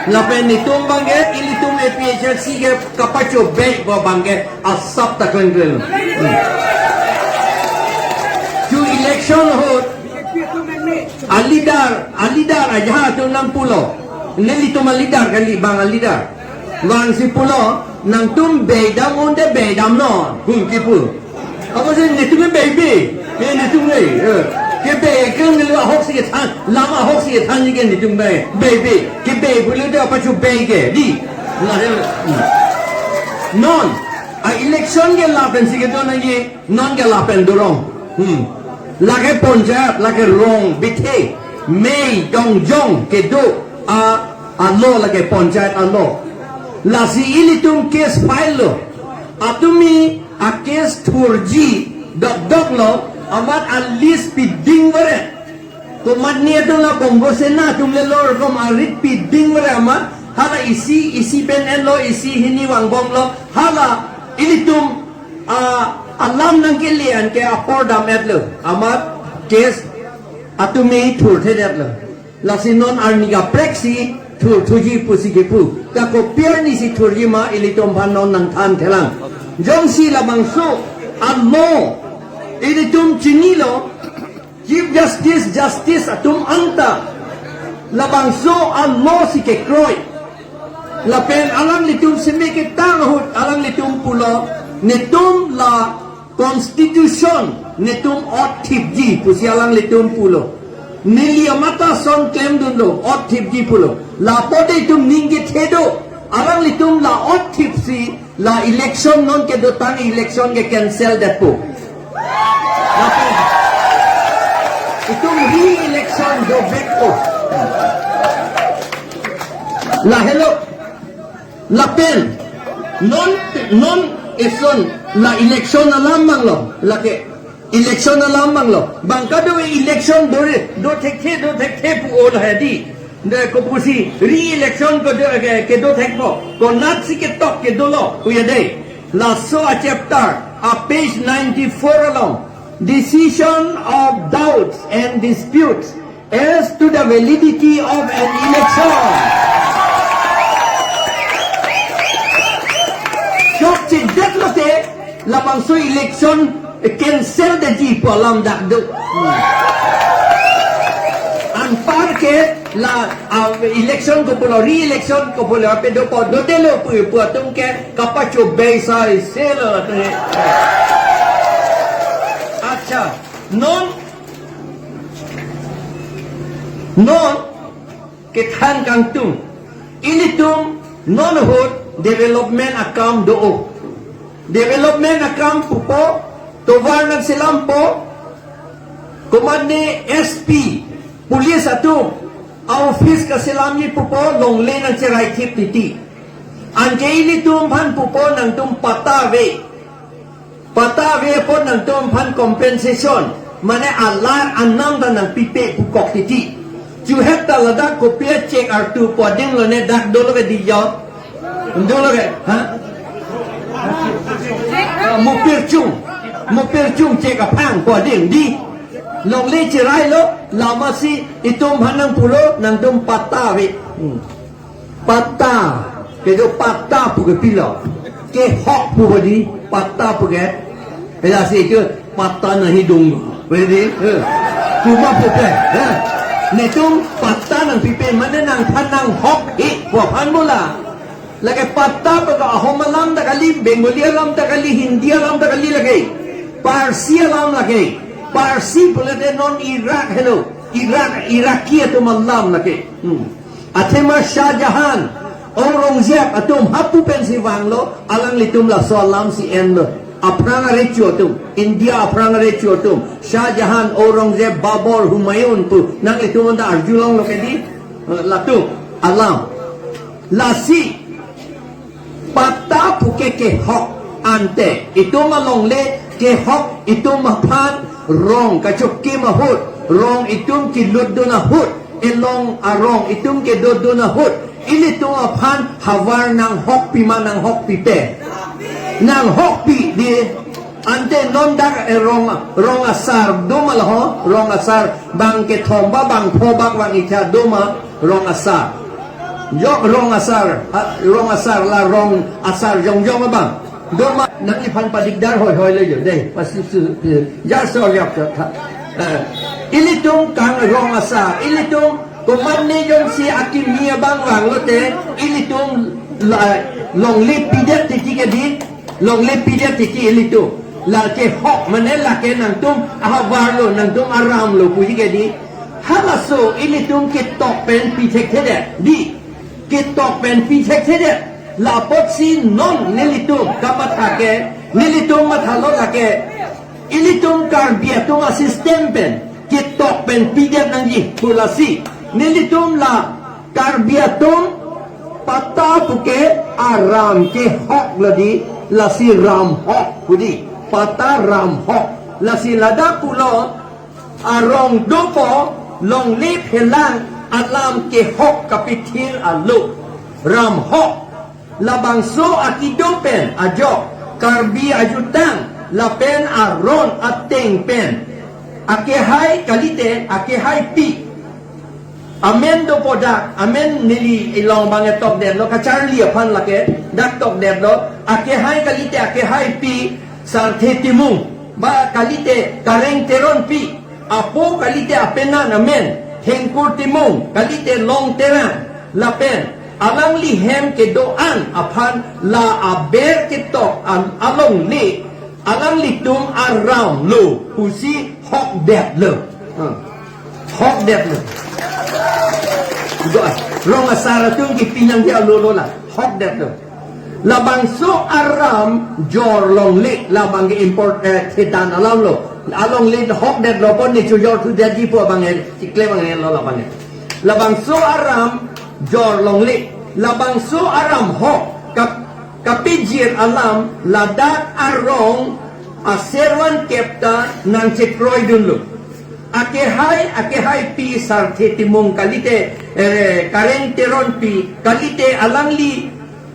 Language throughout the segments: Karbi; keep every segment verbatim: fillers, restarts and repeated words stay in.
Lapen netum abangke, ilitum A P H L C ke kapachobei abangke asap ta klengkleng. Hmm. Ju election ahut, a leader, a leader ajahak atum nangpulo. Nelitum a leader kali, bang a leader. Bang si pulo, nangtum beidam unte beidamnon, pu kipu. Apotsi netum ke beibe, eh, netum ke, eh, kebei ke neli ahok si kethan, lam ahok si kethan ni ke netum beibe, beibe, kebei pulote apachobei ke, dei. Nah, eh, hmm. Non, a election ke lapen si kedo nangji, non ke lapen dorong. Hmm. Lake panchayat, lake rong bithe, mei jongjong kedo a, a law lake panchayat a law. Lasi ilitum case file lo. Atumi a case thurji dokdok lo, amat a list piding vare. Komatne atum la Bongo Sena atum le lor kom a rit piding vare amat, hala isi, isi pen enlo, isi hini vangbomlo, hala ilitum a, alam nangkele an ke apor dam-etlo, amat case atumi thurthedetlo. Lasi non arni kaprek si thurthuji pusi kipu. Ta kopi arni si thurji ma ilitum aphan non nangthan thelang. Jongsi labangso a law ilitum chinilo, Chief Justice, Justice atum anta labangso a law si kekroi. Lapen alanglitum seme ketang ahut alanglitum pulo, netum la constitution netum otthipji pusi alanglitum pulo. Neli amat ta ason klemdunlo, otthipji pulo. Lapu te itum ning kethe do, alanglitum la otthipsi la election non kedotang election ke cancel detpo. Lapen itum re-election dovekpo. Lahelo. Lapen non, non eson la election alam abanglo, lake election alam abanglo. Bang kado election dore, do thekthe, do thekthe pu-o lahai dei. De kopusi re-election kedo, ke, kedo thekpo. Konatsi ketok kedolo, pu ya dei. Laso a chapter, a page ninety-four along, decision of doubts and disputes as to the validity of an election. Chokchedet lote, labangso election cancel detji pu alam dak do. Anpar ke la, ah, election ko pulo, re-election ko pulo, ape dopo, dodelo pu, pu atum ke kapachobei sai selo te. Accha, non, non, kethan kangtung. Ilitum non ahut development akam do-o. Development akam pupo, tovar nangselampo, komatne S P, police atum, a office kaselamji pupo, longle nangcheraithip titi. Anke ilitum aphan pupo nangtum patta ave. Patta ave apot nangtum aphan compensation. Mane alar anam ta nangpipe pukok titi. Chuhet ta ladak kopi a check artu pu ading lone dak dolo ke dei jo. Dolo ke, ha? Ah, mupirchung. Mupirchung check aphang pu ading dei. Longle cherailo, lasi itum aphan nangpulo, nangtum patta ave. Hmm. Patta, kedo patta pu ke pilo. Kehok pu bodi, patta pu ke. Pela si ke patta nahi dunga. Bodi, eh. Kuma pu ke, eh. Netum patta nangpipe, mane nangphan nanghok he, pu aphan bola. Lake patta pu ke Ahom alam ta kali, Bengali alam ta kali, Hindi alam ta kali lake. Parsi alam lake. Parsi pulote non Iraq helo. Iraq, Iraqi atum alam lake. Hmm. Athema Shah Jahan, Aurangzeb atum hapu pensi vanglo, alanglitum laso alam si enlo. Aphrang arecho atum, India aphrang arecho atum, Shah Jahan, Aurangzeb, Babur, Humayun pu, nanglitum anta arjulonglo ke dei, eh, latum alam. Lasi, patta pu ke kehok ante, itum alongle kehok itum aphan rong kachokim ahut, rong itum kelutdun ahut, elong arong itum kedodun ahut, ilitum aphan havar nanghokpi ma nanghokpipe? Nanghokpi dei. Ante non dak, eh, rong, rong asar do ma laho, rong asar bang kethom ba bang pho bak bang icha do ma rong asar. Jok rong asar, ha, rong asar la rong asar jongjong abang. Doma nangliphan padikdar hoihoi lo jo dei. Pasi su, su, ya so ya so. Eh, ilitum kang rong asar, ilitum komatne jongsi akimi abang vanglote, ilitum la longle pidet titi ke dei, longle pidet titi ilitum. Lake hok mane lake nangtum ahavar lo, nangtum aram lo puji ke dei. Halaso ilitum ketok pen pi thekthedet dei. Ketok pen pi thekthedet. La apotsi non nelitum kamatha ke, nelitum mathalo lake, ilitum Karbi atum asystem pen ketok pen pidet nangji pu lasi. Nelitum la Karbi atum patta puke aram kehok lo dei, lasi ram hok pu dei. Patta ram hok. Lasi ladak pulo, arong dopo longle phelang alam kehok kapithir alo. Ram hok. Labangso akido pen ajok Karbi ajutang lapen aron ateng pen akehai kalite akehaipi. Amen dopo dak, amen neli ilong abang tokdetlo, kacharli aphan lake, dak tokdetlo, akehai kalite akehaipi Sarthe Timung, ba kalite Kareng Teronpi, apo kalite apenan amen Thengkur Timung, kalite Long Terang, lapen alangli hem kedo-an aphan la aber ketok an alongle, alanglitum aram lo pusi hokdetlo. Hmm. Hokdetlo. Do, rong asar atum kipi nangji alo lo la. Hokdetlo. Labangso aram jor longle, labang ke import, eh, thetan alam lo. Alongle hokdetlo pon ne chojor thudetji pu abang e, chikle abang e lo labang e. Labangso aram jor longle, labangso aram hok kap-, kapijir alam ladak arong aservan kepta nangchekroidunlo. Akehai, akehaipi Sarthe Timung kalite, eh, Kareng Teronpi kalite alangli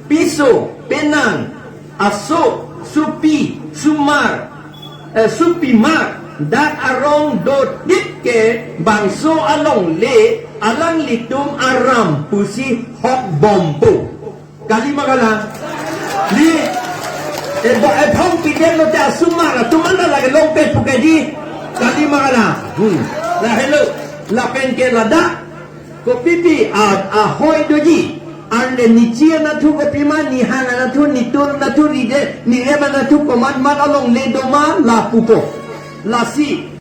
piso, penan, aso, supi, sumar, eh, supimar, dak arong dodit ke bangso alongle alanglitum aram pusi hokbompo. Kali ma kalang? Dei, eh, ba, eh, phong pidetlote asumar atum anta lake longpe puke dei. Kali ma kalang? Hmm. Lahelo, lapen ke ladak kopipi a, ahoi doji. Arle nichi anatthu kopima, nihang anatthu, nitur anatthu, ride, nirem anatthu komat mat alongle doma lapupo. Lasi.